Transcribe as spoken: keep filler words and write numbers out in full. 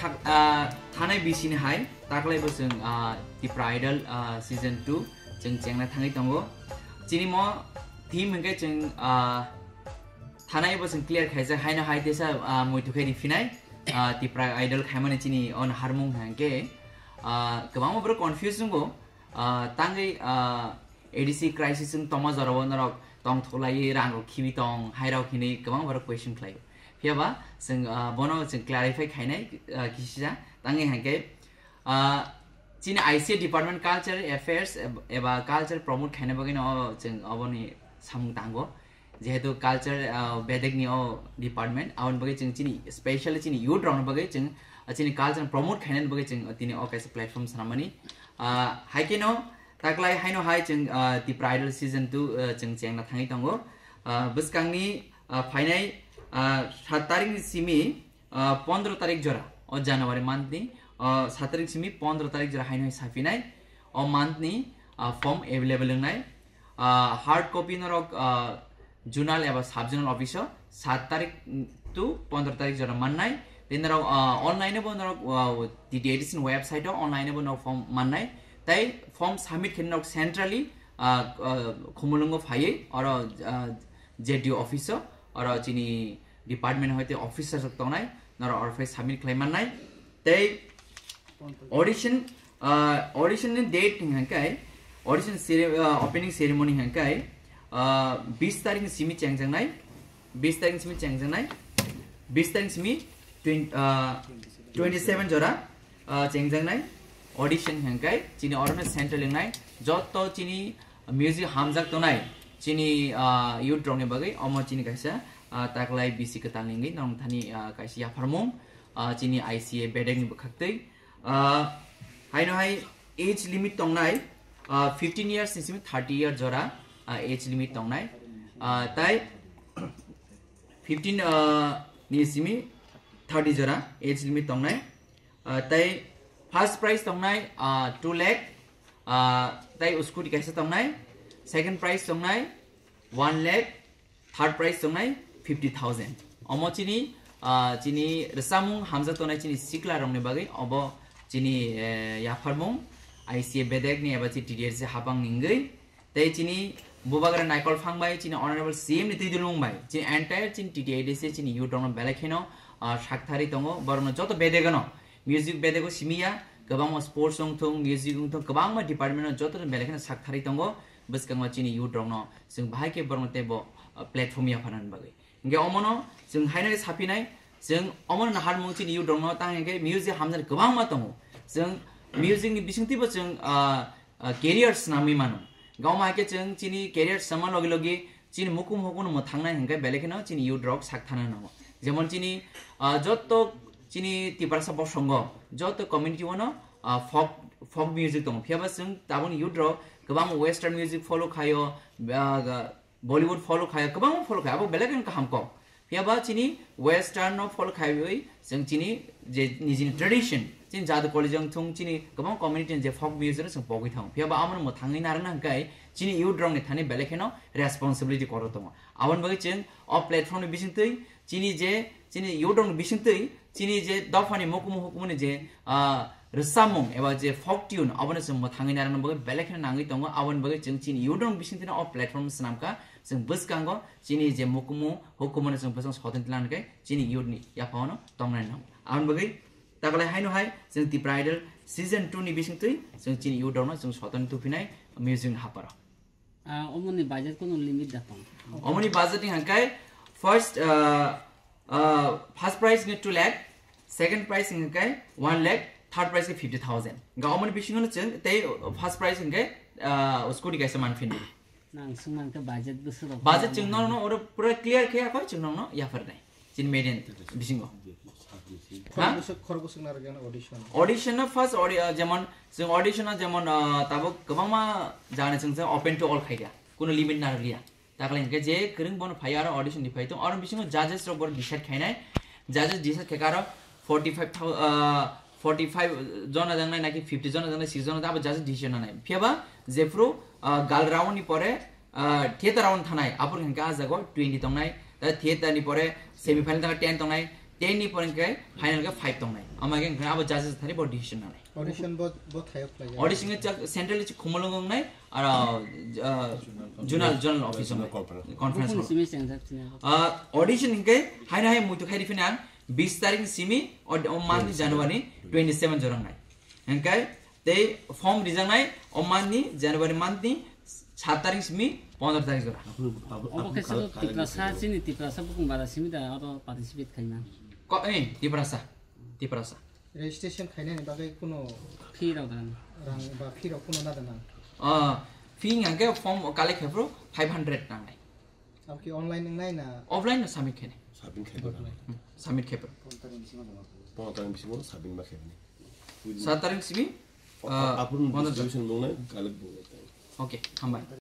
Thak-, ah, thanai bisini hai taklai bo chwng, ah, Tipra Idol, ah, season two chwng chengna thangwi tongo. Chini mo theme hwnkhe chwng, ah, thanai bo chwng clear khaijak, haino hai tesa, ah, muitu khe riphinai, ah, Tipra Idol khaimani chini o naharmung hwnkhe, ah, kwbangma borok confuse wngo, ah, tangwi, ah, A D C crisis wng tongma jorao norok tongthoklaiwi rang rok khibi tong, hai rok hinwi kwbang borok question khlaio. Phiyaba chwng, ah, bono chwng clarify khainai, ah, kisa tangwi hwnkhe, ah, chini I C A department culture affairs eb-, eba culture promote khaina bagwi no chwng oboni samung tango. Jehetu culture, ah, bedekni o department, aboni bagwi chwng chini, specially chini youth rokni bagwi chwng, ah, chini culture promote khainani bagwi chwng tini o kaisa platform swnamani. Ah, hai kheno taklai haino hai chwng, ah, Tipra Idol season two, ah, chwng chengna thangwi tongo. Ah, bwskangni, ah, phainai, ah, saat tarikni simi, ah, pondro tarik jora o January month ni, ah, saat tarik simi pondro tarik jora haino hai saphinai o month ni, ah, form available wngnai. Ah, hard copy norok, ah, zonal eba sub zonal office o saat tarik to pondro tarik jora mannai. Tei norok, ah, online bo norok, ah, T T A D C ni website o online bo norok form mannai. Tei form submit khe norok centrally, ah, ah, Khumulwngo phaiwi oro, ah, Z D O office o, oro chini department hoite officer rok tongnai, norok oro phai submit khlai mannai. Tei audition, ah, audition ni date hingkha kai, audition cere-, ah, opening ceremony hingkha kai, ah, bis tarik ni simi chengjaknai, bis tarik ni simi chengjaknai, bis tarik ni simi twenty, ah, twenty seven jora, ah, chengjaknai audition hingkha kai, chini oro no central wngnai, joto chini music hamjak tongnai, chini, ah, youth rokni bagwi omo chini kaisa, ah, taklai bisi kwtal ni wngwi nong thani, ah, kaisa yapharmung, ah, chini I C A bedekni bwkhaktwi. Ah, haino hai age limit tongnai, ah, fifteen years ni simi thirty year jora, ah, age limit tongnai. Ah, tai fifteen, ah, ni simi thirty jora age limit tongnai. Ah, tai first prize tongnai, ah, two lakh, ah, tai scooty kaisa tongnai, second prize tongnai one lakh, third prize tongnai fifty thousand. Omo chini, ah, chini rwchapmung hamjak tongnai chini sikla rokni bagwi obo chini, eh, yapharmung I C A bedekni eba chini T D S C hapang ni wngwi. Tei chini bubagra Naikol Phang bai chini Honorable C M ni twi dulung bai chini entire chini T T A D C chini youth rokno belai kheno, ah, sakthari tongo, borokno joto bedegano music bedego simiya, kwbangma sports wngthung, music wngthung, kwbangma department no joto belai kheno sakthari tongo. Bwskango chini youth rokno chwng bahai khe borokno teibo, ah, platform yapharnani bagwi. Hingke omono chwng haino saphinai, chwng omono naharmung chini youth rokno tang hingke music hamjani kwbangma tongo. Chwng music ni bisingtwibo chwng, ah, ah, career swnamwi mano. Gawma hai khe chwng chini career swngma logi logi chini mukum hukumu mwthangnai hingke belai kheno chini youth rok sak thana nango. Jemon chini, ah, jotto chini Tiprasa bosongo, jotto community o no, ah, folk, folk music tongo. Phiyaba chwng taboni youth rok kwbang western music follow khaio, ah, Bollywood follow khaio, kwbangma follow khaio, abo belai kheno kaham kok. Phiyaba chini western no follow khaiwi chwng chini je nijini tradition, chini jadu college wngthung, chini kwbang community ni je folk music no chwng pogwi thango. Phiyaba amo no mwthangwi narwkna hwnkhe chini youth rok ni thani belai kheno responsibility kotor tongo. Aboni bagwi chwng o platform ni bisingtwi chini je, chini youth rok ni bisingtwi chini je dophani mukumu hukumu ni je, ah, rwchapmung eba je folk tune, abono chwng mwthangwi narwkna bagwi belai kheno nangwi tongo. Aboni bagwi chwng chini youth rok ni bisingtwi no o platform swnamkha. Chwng bwskango chini je mukumu hukumu no chwng bwskango soton tlang khe chini youth ni yaphano tongnai nango. Aboni bagwi taklai haino hai chwng Tipra Idol season two ni bisingtwi chwng chini youth rok no chwng soton tuphinai music ni haparo. Ah, omoni budget kono limit da tong? Omoni budget ni hangkai first, ah, ah, first prize ni two lakh, second prize hingke one lakh, third prize ke fifty thousand. Ga omoni bisingo no chwng tei first prize hingke, ah, scooty kaisa manphini. Nang sung man ke budget bwswk rok. Budget chwng no, no, oro pura clear khe akhoi chwng no, no, yaphar nai. Chini median bisingo. Khorok bwswk, khorok bwswk narwkya audition? Audition no first audi-, ah, jemon, chwng audition no jemon, ah, tabuk kwbangma jani chwng, chwng open to all khaikha. Kuno limit narwkliya. Takle hingke je kwrwng bono phai aro audition ni phai tong, aro bisingo judges rok bono decide khainai, judges decide khaikha aro forty five thou-, ah, forty five jona jangnai naki fifty jona jangnai, six jona abo judges decision nanai. Phiyaba jephru, ah, gal round ni pore, ah, theater round thanai, aboni hingke ah jago twenty tongnai, ta theater ni pore semi final tangka ten tongnai, ten ni pore hwnkhe final khe five tongnai. Ama khe hwnkhe abo judges thani bo decision nanai. Audition bo, bo thayok khlai. Audition khe chak central chi Khumulwng wngnai, aro, ah, zonal, zonal office wngnai. Conference hall. Bukung simi sengjak sini. Ah, audition hwnkhe haino hai muitu khai rifina ang bis tarik simi, o, o month ni January twenty seven jorang nai. Hwnkhe tei form rijaknai o month ni, January month ni sat tarik simi pondro tarik jora. Obo khe sabo Tiprasa, chini Tiprasa bukung bara simi da oro participate khaima. Ko, eh, Tiprasa. Tiprasa. Registration khainani bagwi kuno fee rok dan. Rang ba fee rok kuno na dan ang? Ah, fee hwnkhe form collect khe phuru five hundred nangnai. Abo ki online wngnai na? Offline no submit khainai. Submit khainai. Hmm, submit khe phuru. Pondro tarik bisingo submit ma khainai. Sat tarik simi, ah, apun pondro distribution bongnai, collect bongnai. Okay, hambai.